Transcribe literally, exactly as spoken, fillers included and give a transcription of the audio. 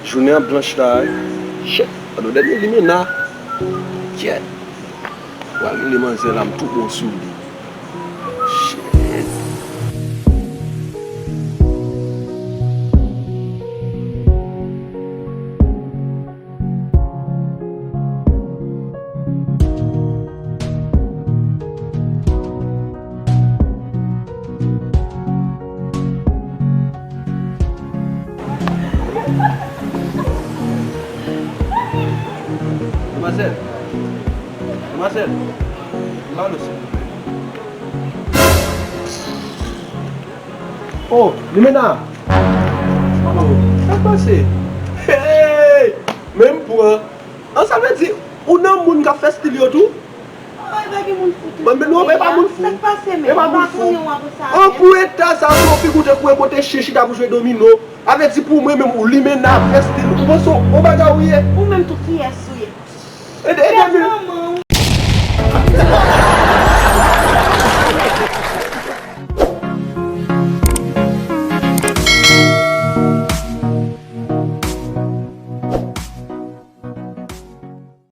Jounen an blanch la wi. Shit, gad yon dènye limena. Kyèt. Pral rele manzè la, m tou bon sou li. Shit. Demwazèl, demwazèl, ba nou silvouplè. Oh, limena. Oh, sa k pase? Hey! Men m pran. An, sa vle di, ou nan moun k ap fè stil yo tou? Mwen, men non, e pa moun fou. E pa moun fou. An, pou eta sa, pou yon figi w te kouri kote chen chita pou jwe domino. Sa vle di pou mwen menm, ou limena ap fè stil. Ou panse w, yon bagay ou ye? Ou menm tou, kiyès ou ye? E, e, e,